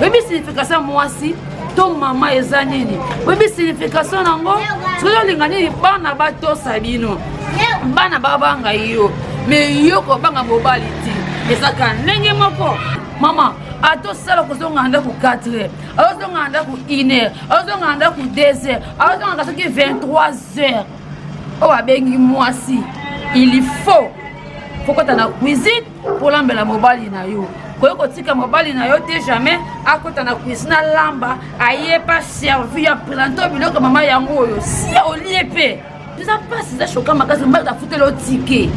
Oyebi signification ya mwasi to mama eza nini? Oyebi signification nango? Soki olinga nini bana batosa bino, bana babanga yo, me yo kobanga mobali te, ezaka ndenge moko. Mama ata osala kozonga na ndako 4 heures, ozonga na ndako 1 heure, ozonga na ndako 2 heures, ozongaka soki 23 heures, oyo babengi mwasi, il faut fokota na cuisine kolambela mobali na yo. Koki kotika mobali na yo te, jamais akota na cuisine alamba, aye pa servi ya présente biloko mama yango oyo si olie mpe eza mpasi, eza shoka makasi. Mobali afutela otike,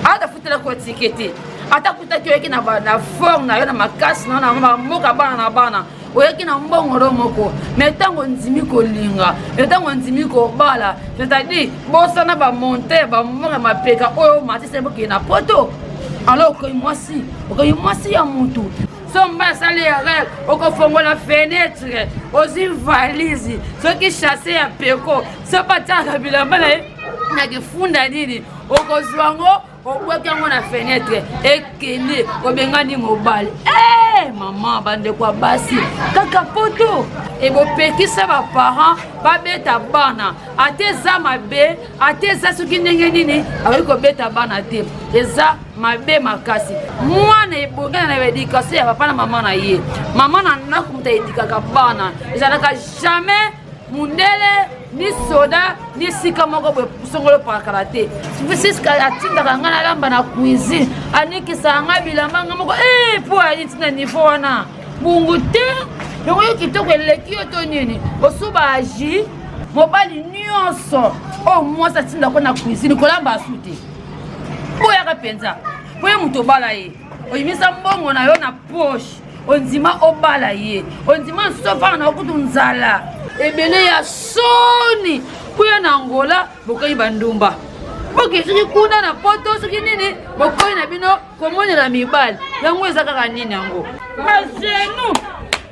ata afutela ko tike te, ata kutaki oyaki na forme na yo na makasi na yo na mboka bana na bana, oyaki na mbongo lo moko, me ntango ondimi kolinga, ntango ondimi kobala, c'est-à-dire bosana bamonte bambongo ya mapeka oyo omatisa bokende na poto. Alors okoyi mwasi, okoyi mwasi ya mutu. So mba asali erreur, okofongola fenêtre, ozwi valise, soki chasse ya peko, so batiaka bilamba na ye na kifunda nini, okozwa yango, obwaki yango na fenetre, ekende, obengani mobali. Hey, mama, bandeko ya basi, kaka poto ebopekisa baparent babeta bana, ata eza mabe, ata eza soki ndenge nini, akoki kobeta bana te, eza mabe makasi. Mwana ebongana na baedikatio ya papa na mama na ye. Mama na ndako moto aedikaka bana, ezalaka jamais mundele ni soda ni esika moko boye songolo pakala te. Siska atindaka ngai nalamba na cuisine, anikisaka ngai bilamba ngai moko mpo ayi ntina niveau wana bungu te. Yango yo kitoko eleki yo to nini? Osuba agi mobali nyonso oyo mwasi atindako na cuisine kolamba asu te, boyaka mpenza po ye moto obala ye, oyimisa mbongo na yo na poche, ondima obala ye, ondima nsofana na okutu nzala ebele ya soni kuya na Angola, bokoyi bandumba, boke soki kuna na poto soki nini, bokoyi na bino komonela mibali yango eza kaka nini yango, bagenu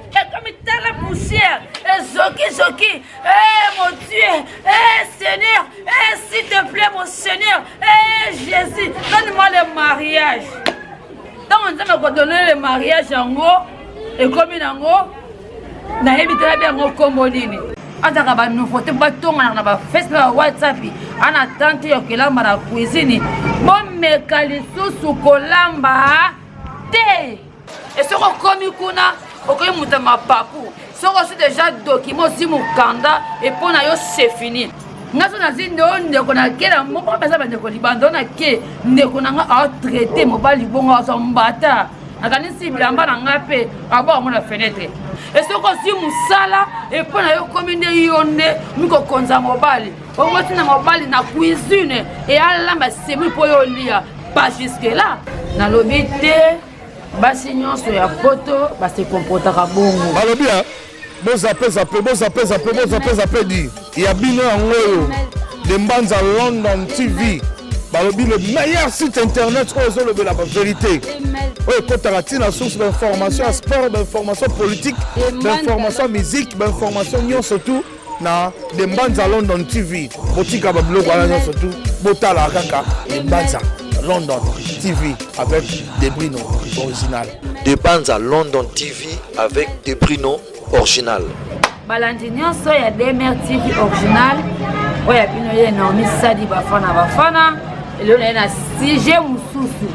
ekomi tala poussière ezokizoki. Eh mon Dieu, eh Seigneur, eh s'il te plaît mon Seigneur, eh Jésus, donne-moi le mariage. Ntango Nzambe akodonne le mariage, yango ekomi nango nayebi te nabi yango nkombo nini. Azalaka banouveauté, batonganaka na bafacebook, na bawhatsapp, ana tante ya kolamba na cuisine, bomeka lisusu kolamba te. E soki okomi kuna, okomi moto ya mapapu, soki ozwi deja document, ozwi mokanda epo na yo, c'est fini. Nga so nazwi nde oyo ndeko nake na moko, baza bandeko libanda oyo nake, ndeko na nga atraite mobali bongo, azwa mbata, nakanisi bilamba na nga mpe abwaka yango na fenetre. E soki ozwi mosala epo na yo, okomi nde yo nde mikokonza mobali, omoti na mobali na cuisine e alamba semi mpo yo olia. Pas jusque là. Nalobi te basi nyonso ya poto base comportaka bongo. Balobi bozape zape, bozape zape, bozape zape di ya bino yango oyo de Mbanza London TV. Balobi le meilleur site internet oyo ezolobela bavérité, oyo ekotaka ntina source bainformation ya sport, bainformation politique, bainformation ya musique, bainformation nyonso tout na de Mbanza London TV. Botika babiloko wana nyonso tu, botala kaka de Mbanza London TV avec Debrino original. De Banza London TV avec Debrino original. Balandi nyonso ya DMR TV original, oyo ya bino ye Naomi Sadi Bafana Bafana, lelo na ye na sujet mosusu.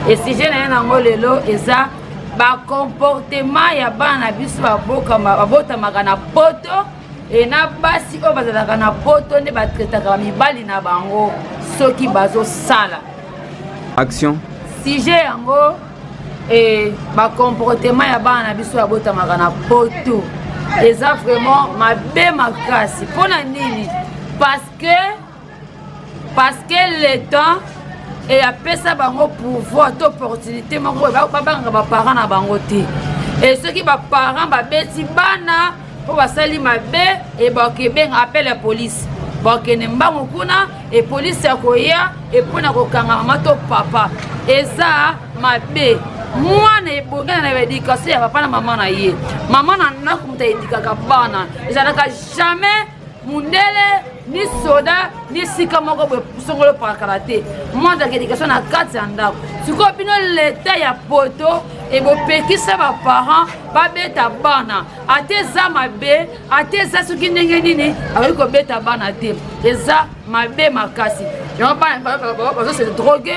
E sujet na ye nango lelo eza bacomportement ya bana na biso babotamaka na poto e na basi oyo bazalaka na poto, nde batraitaka bamibali na bango soki bazosala action. Sujet yango e bacomportement ya bana na biso babotamaka na poto eza vraiment mabe makasi. Mpona nini? Parce que le temps e apesa bango pouvoir to opportunité moko boye, babangaka baparent na bango te. E soki baparent babeti bana mpo basali mabe, e bakebenga appel ya police, bakende mbangu kuna, e polisi ya koya e mpona kokanga mama to papa, eza mabe. Mwana ebongana na baedikatio ya papa na mama na ye. Mama na ndako moto aedikaka bana, ezalaka jamais. mundele ni soda ni sika moko boye songolo pakala te. Mwana éducation na kati ya ndako. Sikoyo bino leta ya poto ebopekisa baparent babeta bana, ata eza mabe, ata eza soki ndenge nini, akoki kobeta bana te, eza mabe makasi. Yango bana bazose drogue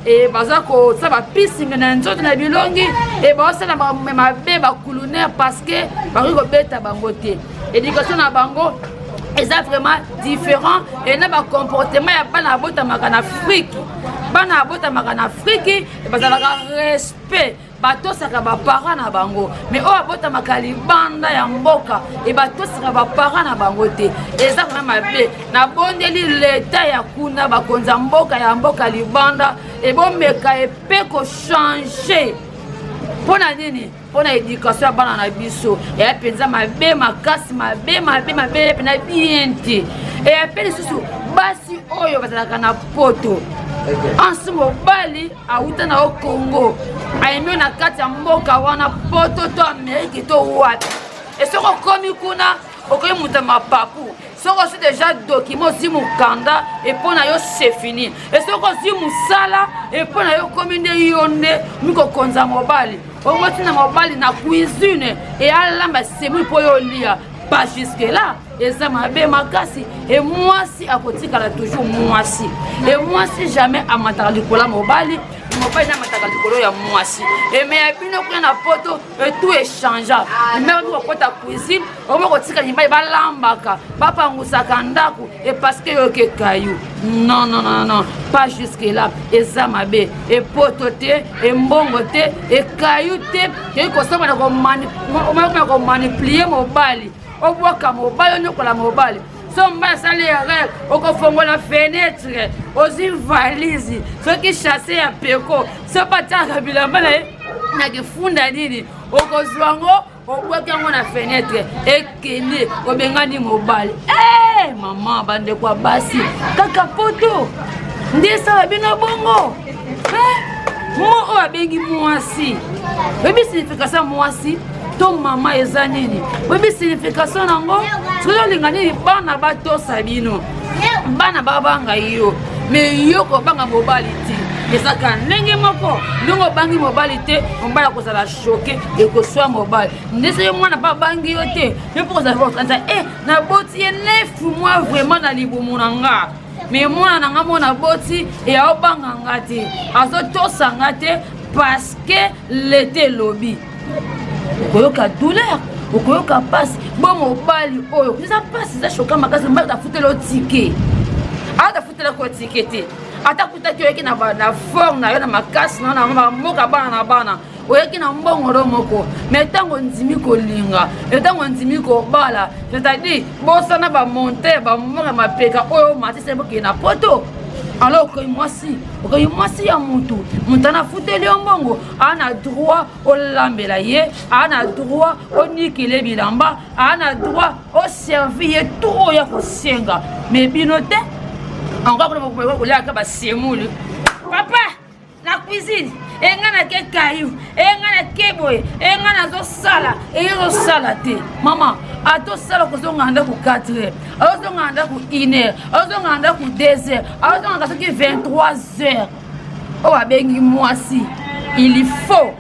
e baza kosala bapisinga na nzoto na bilongi e bazosala mabe bakulunaire parce que bakoki kobeta bango te. Éducation na bango eza vraiment différent e na bacomportement ya bana abotamaka na Afrique. Bana abotamaka na Afrique bazalaka respect, batosaka baparent na bango, mais oyo abotamaka libanda ya mboka e batosaka baparent na bango te, eza vraiment mabe. Nabondeli leta ya kuna, bakonzi ya mboka ya mboka libanda, ebomeka epe kochange. Mpo na nini? Mpo na éducation ya bana na biso. Eya mpenza mabe makasi, mabe mabe mabe mpenza bien te. Eya mpe lisusu basi oyo bazalaka na poto, ansi mobali awuta na yo Congo, ayemi na kati ya mboka wana poto to Amerike to wapi, e soki okomi kuna okomi moto ya mapapu. Soki ozwi deja document, ozwi mokanda, epo na yo c'est fini. E soki ozwi mosala, epo na yo okomi nde yo nde mikokonza mobali, omoti na mobali na cuisine e alamba semui mpo yo olia. Pas jusque là, eza mabe makasi. E mwasi akotikala toujours mwasi, e mwasi jamais amataka likolo ya mobali, mobali amataka likolo ya mwasi. Eme ya bino kuna na poto tout échange, me omi kokota cuisine, omi kotika mibali balambaka, bapangusaka ndako, e parce que yoke kayu. Non, non, non, non, pas jusque là, eza mabe. Epoto te, embongo te, ekayu te, toyei kosomba na komanipulie mobali, obwaka mobali, onyokola mobali. So mobali asali erreur, okofongola fenêtre, ozwi valise, soki chasse ya peko, so batiaka bilamba na ye na kifunda nini, okozwa yango, obwaki yango na fenêtre, ekende, obengani mobali. Hey, mama, bandeko ya basi, kaka poto nde esala bino bongo. Mo oyo abengi mwasi, oyebi signification mwasi to mama eza nini? Oyebi signification nango? Soki olinga nini, bana batosa bino, bana babanga yo, me yo kobanga mobali te. Ezaka ndenge moko, ndenge obangi mobali te, mobali akozala choqué, ekoswa mobali. Nde soki mwana mpe abangi yo te, yo mpo kozala kokanisa e naboti ye 9 mois vraiment na libumu na nga, me mwana na nga mwana boti e aobanga nga te, azotosa nga te, parce que lete elobi. Okoyoka douleur, okoyoka mpasi. Bo mobali oyo eza mpasi, eza choka makasi. Mobali atafutela otike, atafutelaka otike te, ata kutaki oyaki na forme na yo, na makasi na yo, na mboka bana na bana, oyaki na mbongo lo moko. Me ntango ondimi kolinga, ntango ondimi kobala, c'est-à-dire bosana bamonte bambongo ya mapeka oyo omatisa bokende na poto. Alors okoyi mwasi, okoyi mwasi ya mutu, moto ana afuteli yo mbongo, aa na droit olambela ye, aa na droit onikele bilamba, aa na droit oservi ye tout oyo akosenga. Me bino te, encore kuna koliaka basemuli papa na cuisine, enga nake kayu, enga nake boye, enga nazosala, eye ozosala te. Mama, atosala kozonga ndako 4 heures, azozonga ndako 1 heure, azozonga ndako 2 heures, azozongaka soki 23 heures. Oyo abengi mwasi, il faut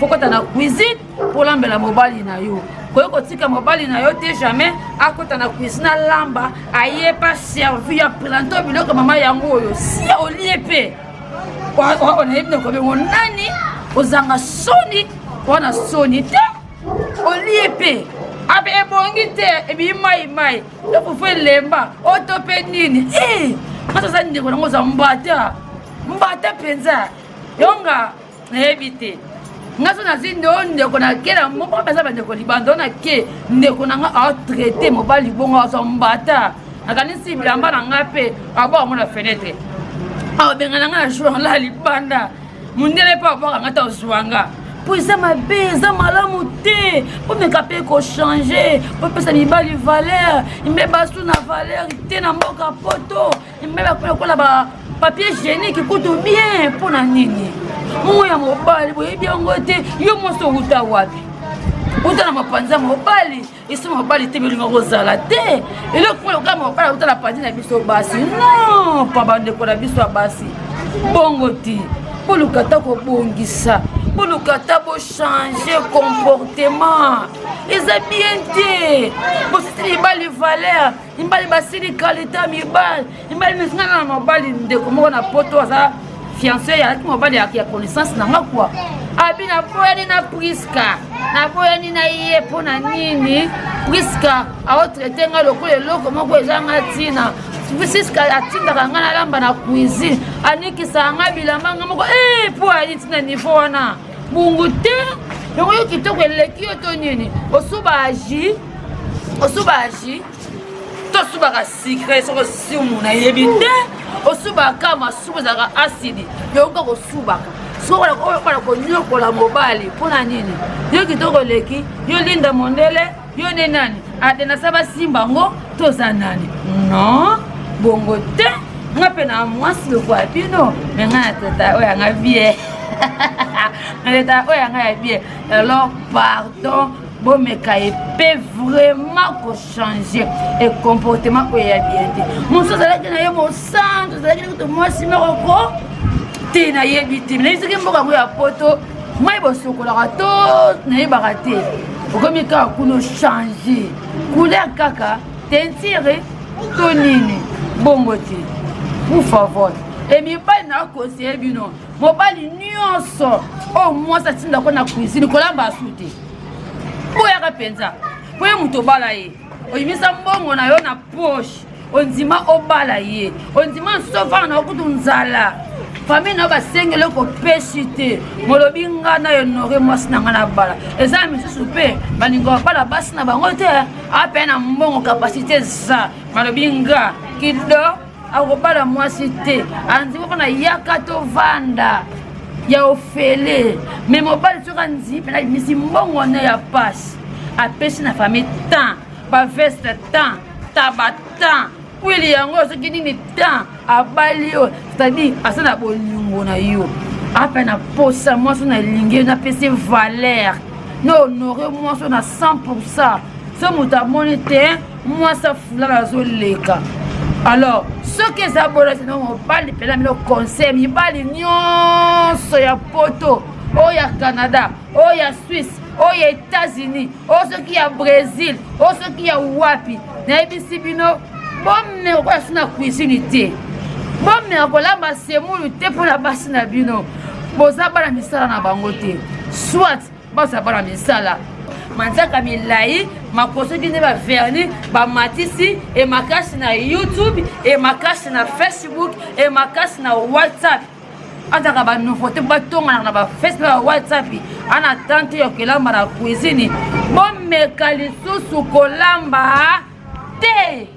fokota na cuisine polambela mobali na yo. Koyi kotika mobali na yo te, jamais akota na cuisine alamba, aye pa servi ya présente biloko. Mama, yango oyo si olie mpe onayebi na kobengo nani, ozanga soni wana, soni te, olie mpe abe ebongi te, ebii mai mai to fufu elemba oto mpe nini. Kasi oza ndeko nango, oza mbata mbata mpenza yonga nayebi te. Nga so nazwi nde oyo ndeko nake na moko, baza bandeko libanda oyo, nake ndeko na nga atraite mobali bongo, azwa mbata, nakanisi bilamba na nga mpe abwaka ngo na fenêtre, abenga na nga na jour la libanda, mondele mpe abwaka nga ta ozwa nga mpo eza mabe, eza malamu te. Bomeka mpe kochange, bopesa mibali valeur. Mbe basu na valeur te na mboka poto, mbe bakola ba papier hygiénique kutu bien. Mpo na nini mongo ya mobali boyebi yango te? Yo mwasi owuta wapi? Uta na mopanzi ya mobali, esi mobali te belinga kozala te. Eloko moko lokola mobali uta na panzi na biso basi. Non, pa bandeko na biso ya basi. Bongo te. Boluka ata kobongisa, boluka ata bochange comportement. Eza bien te. Bosisi mibali valeur, mibali basili qualité ya mibali. Mibali misinga na mobali ndeko moko na poto aza fiancé alaki mobali ya connaissance na nga kwa abi naboyani na Priska, naboyani na ye mpo na nini? Priska aotraite nga lokola eloko moko ezanga ntina. Priska atindaka nga nalamba na cuisine, anikisaka nga bilamba nga moko eh, mpo ayali ntina niveau wana bungu te. Yango yo kitoko eleki yo to nini? Osuba agi, osuba agi tosubaka sucre soko sumu nayebi te. Osubaka masuba ezalaka asidi, yoka kosubaka soko obana konyokola mobali mpo na nini? Yo kitoko eleki yo, Linda Mondele, yo nde nani? Adenasa basimba yango toza nani? Non, bongo te. Nga mpe na mwasi lokola bino, me nga na tata oyo yanga bien, na tata oyo yanga ya bien. Alors pardon, bomeka epe vraiment kochanger e comportement oyo ya bien te. Mosusu azalaki na ye mosantu, azalaki na kutu mwasi moko ko te, nayebi te, nayebi soki mboka yango ya poto mai bosokolaka to nayebaka te. Okomi kaka kuna ochange couleur kaka teinture to nini, bongo te. Pour favor, e mibali na conseille bino, mobali nyonso oyo mwasi atindako na cuisine kolamba asu te, boyaka mpenza po ye moto obala ye, oyimisa mbongo na yo na poche, ondima obala ye, ondima nsofana na okutu nzala, famille na yo basengeli kopesi te. Molobi nga na honore mwasi na nga na bala. Eza misusu mpe balingaka bala basi na bango te, ape na mbongo kapasité eza, balobi nga kido akobala mwasi te, andimi mpona yaka tovanda ya ofele. Me mobali soki andimi mpena abimisi mbongo ne ya pasi, apesi na famille temps, baveste temps, taba temps, kwili yango soki nini temps, abali yo, c'est-à-dire aza na bolingo na yo, ape na posa mwasi na elingi, napesi valeur na honore mwasi na 100%. So moto amoni te mwasi afulala azoleka. Alors soki eza bono, mobali mpena mino conseil, mibali nyonso ya poto, oyo ya Canada, oyo ya Suisse, oyo ya États-Unis, oyo soki ya Brésil, oyo soki ya wapi, nayebisi bino, bomeka koya so na cuisine te, bomeka kolamba semulu te mpona basi na bino. Boza bana misala na bango te, soit bazala bana misala manzaka milai makosoki nde baverni bamatisi e makasi na YouTube, e makasi na Facebook, e makasi na WhatsApp. Azalaka banouveauté, batonganaka na bafacebook ya WhatsApp ana tante ya kolamba na cuisine. Bomeka lisusu kolamba te,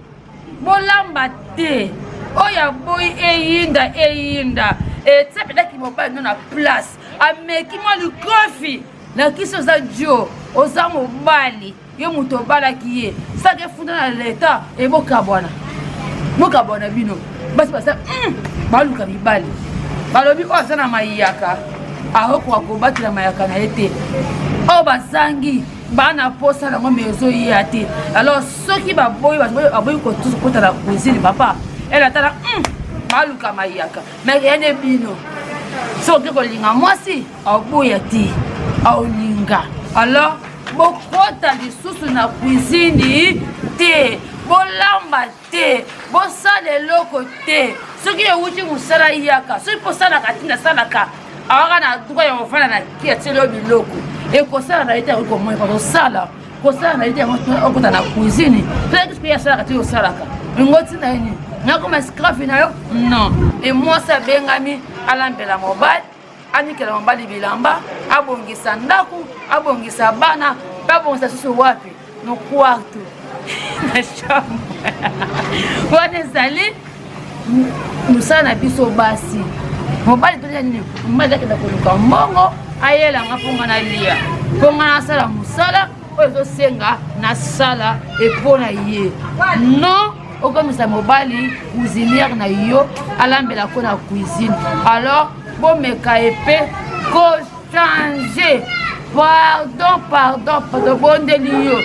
bolamba te. Oyo aboyi eyinda eyinda, etia mpendaki mobali no na place, ameki mwa likofi nakisi. Oza dio, oza mobali, yo moto obalaki ye, saki efunda na leta, ebokabwana, bokabwana bino. Basi baza baluka mibali, balobi oyo aza na mayaka akokoka kobatela mayaka na ye te, oyo bazangi bana posa nango me ezoya te. Alors soki baboyi, baboyi kota na cuisine, papa ele atala baluka mayaka me yane bino. Soki oke kolinga mwasi aoboya te, aolinga. Alors bokota lisusu na cuisine te, bolamba te, bosala eloko te. Soki ewuti mosala, yaka. Soki mpo osalaka ntina asalaka, awaka na droit ya kofanda na ki atieli yo biloko, ekosala na ye te, akoki komona kosala kosala na ye te. Okota na cuisine soki soki asalaka te, osalaka ngo ntina ye nini? Nakoma esclave na yo? Non. E mwasi abengami alambela mobali, anikela mobali bilamba, abongisa ndako, abongisa bana, mpe abongisa susu wapi no quarto na chambre. Wana ezali mosala na biso basi. Mobali tolia nini? Mobali akenda koluka mbongo, ayelanga mpo nga nalia, mpo nga nasala mosala oyo ezosenga nasala epo na ye. Non, okomisa mobali cuisinière na yo, alambela ko na cuisine. Alors bomeka epe kochanger. Pardon, pardon, tobondeli yo.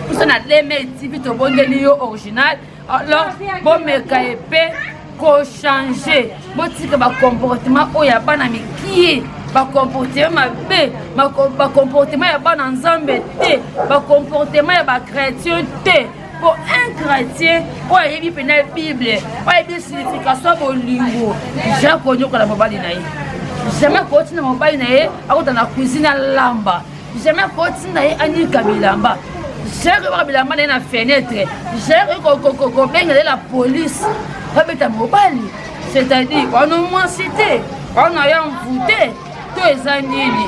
Biso na Lemel TV tobondeli yo original. Alors bomeka epe kochange, botika bacomportement oyo ya bana mikie, bacomportement mabe, bacomportement ya bana Nzambe te, bacomportement ya bachrétien te. Po un chrétien oyo ayebi mpena Bible, oyo ayebi signification ya bolingo, jamais konyokola mobali na ye, jamais kotinda mobali na ye akota na cuisine alamba, jamais kotinda ye anika bilamba, jamais koyebaka bilamba na ye na fenêtre, jamais kobengela ye la police babeta mobali. C'est-à-dire wana mwasi te, wana ya mvute to eza nini?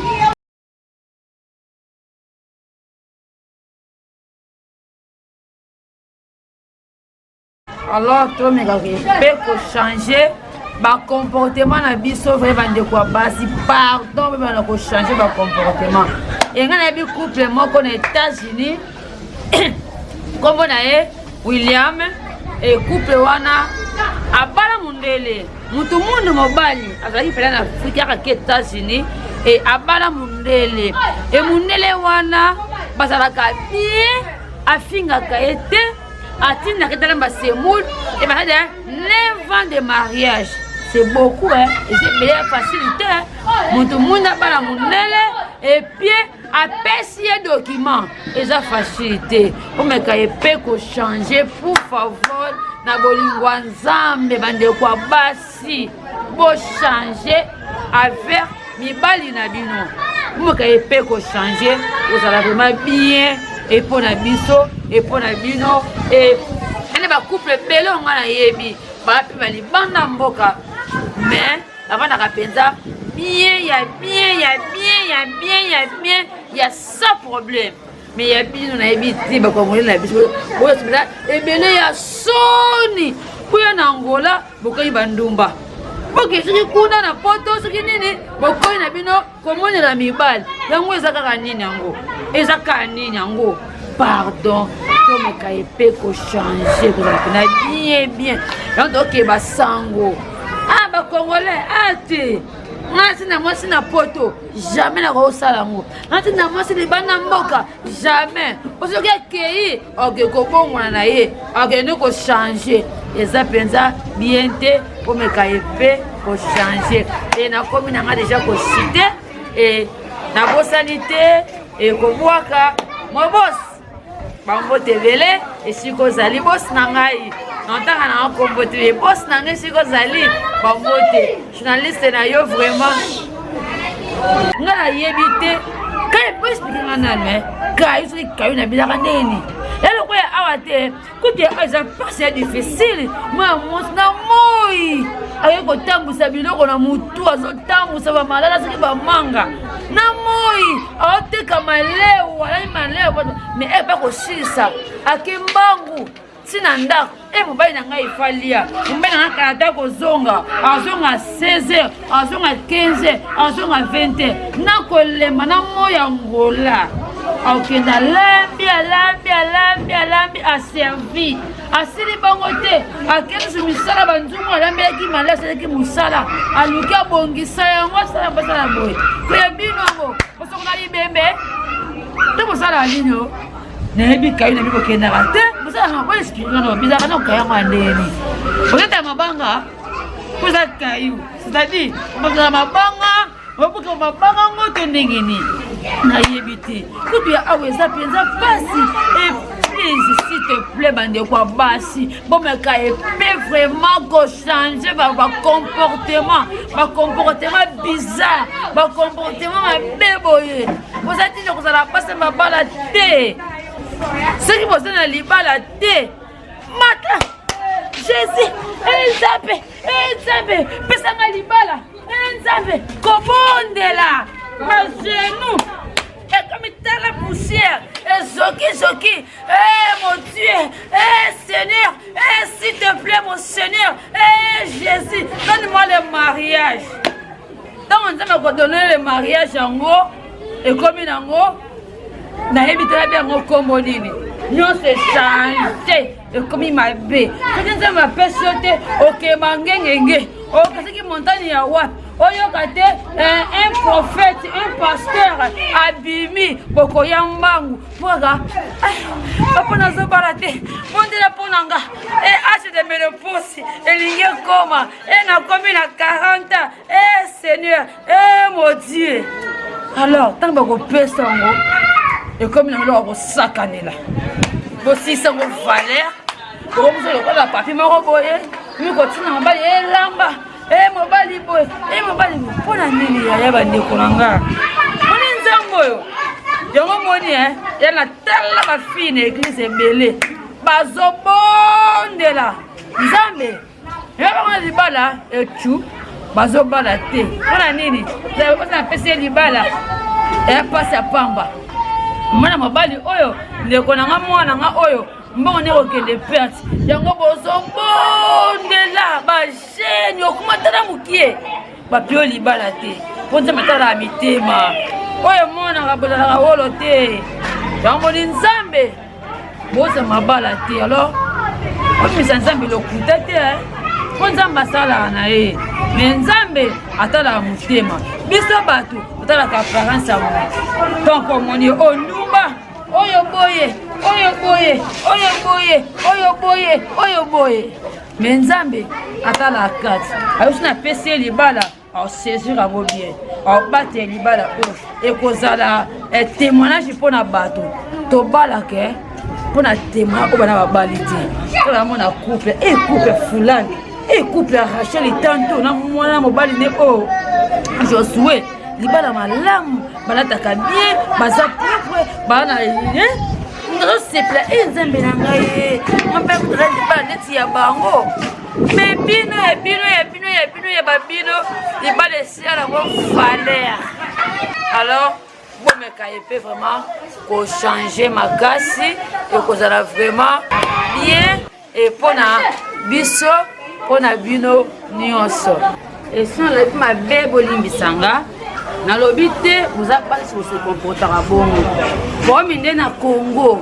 Alors tomekaka mpe kochange bacomportement na biso vrai bandeko ya basi, pardon, bebana kochange bacomportement. Engai nayebi couple moko na États-Unis, nkombo na ye William, e couple wana abala mondele, mutu mundu mobali azalaki mpena na Afrika akaki États-Unis, e abala mondele, e mondele wana bazalaka bien, afingaka ye te, atindaka etala basemoule, e bazali 9 ans de mariage. C'est beaucoup, hein? Eza ebele ya facilité. Moto mwinda abala mondele et puis apesi ye document, eza facilité. Omeka ye mpe kochange pour favor na bolingo ya Nzambe. Bandeko ya basi, bochange avec mibali na bino, omeka ye mpe kochange, ozala vraiment bien epo na biso epo na bino. E ene bacouple ebele oyo ngai nayebi baa mpe balibanda mboka, mais bavandaka mpenza bien ya bien ya bien ya bien ya bien ya sans problème. Mais ya bino nayebi te, bakongole na biso oyo mpenza ebele ya soni kuya na Angola, bokoyi bandumba, boke soki kuna na poto soki nini, bokoyi na bino komonela mibali yango. Eza kaka nini yango? Eza kaka nini yango? Pardon, tomeka ye mpe kochange, kozala mpena bien bien. Yango tokeba sango ah bacongolais ah te, nga ntina mwasi na poto jamais nakosala yango, nga ntina mwasi libanda mboka jamais. Po soki akei oke kobongwana na ye, akende kochange, eza mpenza bien te. Komeka ye mpe kochange. E nakomi na nga deja kosite, e nabosani te e kobwaka mobosi bambote ebele esika ozali, bosi na ngai nantanga na nkombo te, bosi na ngai esika ozali, bambote journaliste na yo. Vraiment ngai nayebi te kai po explike nga nanu kai soki kayo nabilaka ndenge nini eloko ya awa te. Kutu ya eza mpasi ya difficile, mwana mwasi na moi akoki kotambusa biloko na mutu, azotambusa bamalala soki bamanga na moi, aoteka malewa, alali malewa, mais epa kosilisa ake mbangu ntina ndako. E mobali na ngai efalia, mobali na ngai kala ta kozonga, azonga 16 heures, azonga 15 heures, azonga 20 heures, nakolemba na moi ya Ngola, akokende alambi alambi alambi alambi, aservi, asili bango te, akei susu misala banzungu alambelaki mali, asalaki mosala, aluki abongisa yango, asala basala boye. Koya bino yango bosokola libembe to bosala nini? Nayebi kayo nayebi bokendaka te, bosalaka bo explike no bizalaka na kokayango ya ndenge nini? Bozeta mabanga po eza kayu, c'est-à-dire bozala mabanga, babuka mabanga ngo to ndenge nini? Nayebi te. Kutu ya awa eza mpenza mpasi. E please, s'il te plaît, bandeko ya basi, bomeka epe vraiment kochange bacomportement, bacomportement bizarre, bacomportement mabe boye. Boza ntina kozala basi na mabala te. Soki boza na libala te, mata Jésus, e Nzambe, e Nzambe, pesanga libala, e Nzambe, kobondela bagenou ekomi tala poussière ezokizoki. Eh mon Dieu, eh Seigneur, eh s'il te plaît mon Seigneur, eh Jésus, donne-moi le mariage. Ntango Nzambe akodonne le mariage, yango ekomi nango nayebi te nabi yango nkombo nini, nyonso echange, ekomi mabe. Soki Nzambe apesi yo te, okema ngengenge, oke soki montagne ya wapi. Oyoka te eh, un prophète, un pasteur abimi, bokoya mbangu mpaka papa nazobala te, bondela mpo na nga e age de ménopause elingi ekoma e nakomi na 40 ans e Seigneur e mon Dieu. Alors ntango bakopesa yango ekomi na eloko kosakanela, bosilisa yango valeur, okomosa lokola papi moko boye mi kotina mobali elamba e mobali boye e mobali boye. Mpo na nini yaya? Bandeko na nga, moni nzambe oyo yango moni e ya na tala bafille na eglise ebele bazobondela Nzambe ya bango na libala etu bazobala te. Mpo na nini? Napesi ye libala ya pasi ya pamba. Mwana mobali oyo, ndeko na nga, mwana nga oyo, mbongo nde kokende perte yango. Bozobondela bagene okoma tala mokie bapio libala te, mpo Nzambe atalaka mitema oyo emonaka, bozalaka wolo te. Yango moni Nzambe boza mabala te. Alors obimisa Nzambe lokuta te, mpo Nzambe asalaka na ye, me Nzambe atalaka motema. Biso bato totalaka apparence ya moto. Donc omoni ondumba oyo boye, oyo boye, oyo boye, oyo boye, oyo boye, me Nzambe atalaka kati. Ayosi napesi ye libala, aosaisir yango bien, aobatela libala oyo ekozala témoignage mpo na bato. Tobalaka mpo na témoignage oyo bana babali te. Tola mona couple e couple fulani e couple ya Rachel tanto na mwana mobali nde oyo Josue, libala malamu, balataka bien, baza propre, baa na nazosepela e Nzambe na ngai mpe libala neti ya bango. Me bino ya bino ya bino ya bino ya babino libala esila nango valeur. Alors bomeka ye mpe vraiment kochange makasi, ekozala vraiment bien e mpona biso, mpona bino nyonso. Eso nalobi mabe, bolimbisa nga. Nalobi te boza basi bose comportaka bongo. Bomi nde na Congo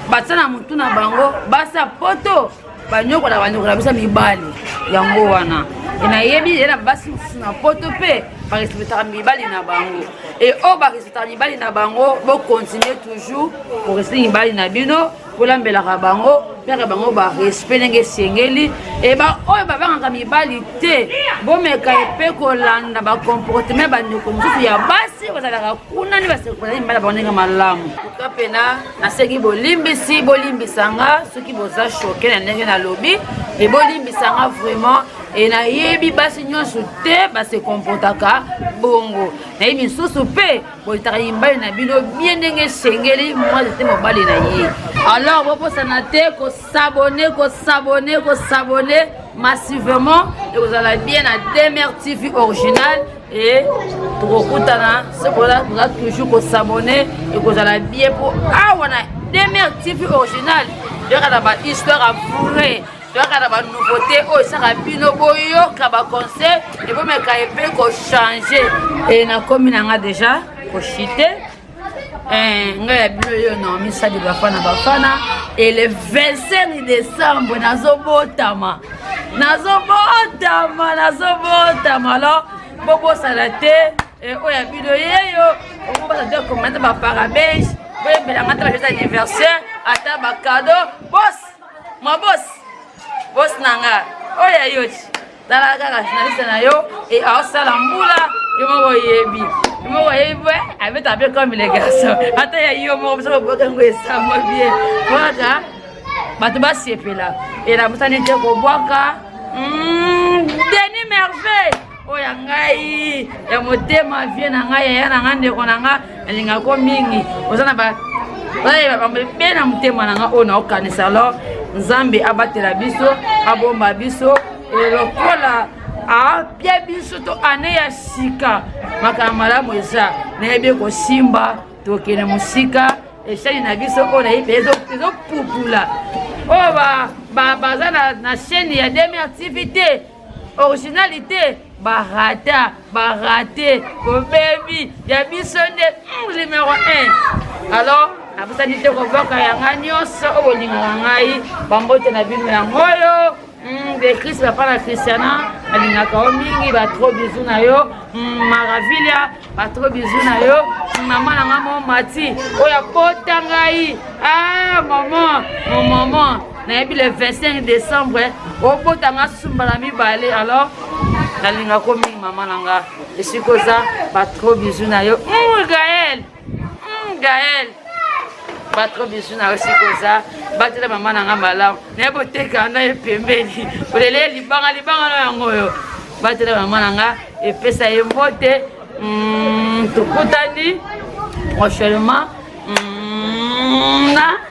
batia na motu na bango basi ya poto banyokola, banyokola biso mibali. Yango wana e nayebi ye na basi mosusu na poto mpe barespectaka mibali na bango. E oyo barespectaka mibali na bango, bocontinue toujours korespecte mibali na bino, bolambelaka bango, mpeka bango barespect ndenge esengeli. E baoyo babangaka mibali te, bomeka mpe kolanda bacomportement bandeko mosusu ya basi bazalaka kuna nde bazali mibali na bango ndenge malamu. Tuka mpena nasengi bolimbisi, bolimbisa nga soki boza choqué na ndenge nalobi e bolimbisa nga vraiment. E nayebi basi nyonso te base comportaka bongo, nayebi misusu mpe bolitaka mibali na bino bien ndenge esengeli, mwasi te mobali na ye. Alors bobosana te kos'abonner, kos'abonner, kos'abonner massivement, ekozala bien na Demer TV original. E tokokutana soki boza toujours kos'abonner, ekozala bien, mpo awa na Demer TV original toyaka na bahistoire ya vrai, toyaka na banouveauté oyo esaka bino boyoka baconseil ebomeka epe kochange. E nakomi na nga déjà koshite ngai ya bino yo Naomi Sadi Bafana Bafana. E le 25 décembre nazobotama, nazobotama, nazobotama. Alors bobosana te oyo ya bino yeyo, okobosana te komata baparabens, boyembelanga ata bajoyeux anniversaire, ata bacadeau. Bos ma bos bos na nga oyo ya yoti, tala kaka journaliste na yo e aosala mbula, yo moko oyebi, yo moko oyebi bwe abeta mpe comme les garçons, ata ya yo moko biso boboka yango esamwa bien kaka bato basepela. Elabosani te kobwaka Denis Merveille oyo ya ngai ya motema, vie na ngai, yaya na ngai, ndeko na ngai nalingako mingi, oza na bambo ebele na motema na ngai oyo naokanisa. Alors Nzambe abatela biso, abomba biso lokola apia biso to ane ya sika. Makambo malamu eza, nayebi kosimba, tokende mosika. Eshani na biso oyo nayebi ezopupula oyo baza na chaîne ya Demer TV te originalité, barata barate bobebi ya biso nde numéro 1. Alors nabosani te kobwaka yanga nyonso oyo bolingaka ngai, bambote na bino yango oyo de Christ papa na Christiana. Alingaka yo mingi, ba trop bisous na yo. Maravilha, ba trop bisous na yo. Mama na nga mo Mati, oyo akota ngai. Ah maman, mon maman, nayebi le 25 décembre obota nga susu mbala mibale alors nalingako mingi mama na nga esika oza ba trop bisous na yo. Gaël, Gaël, ba trop bisous na yo esika oza. Batela mama na nga malamu, naye boteka na ye pembeni olele libanga libanga na yango oyo. Batela mama na nga, epesa ye mbote. Tokutani prochainement. Na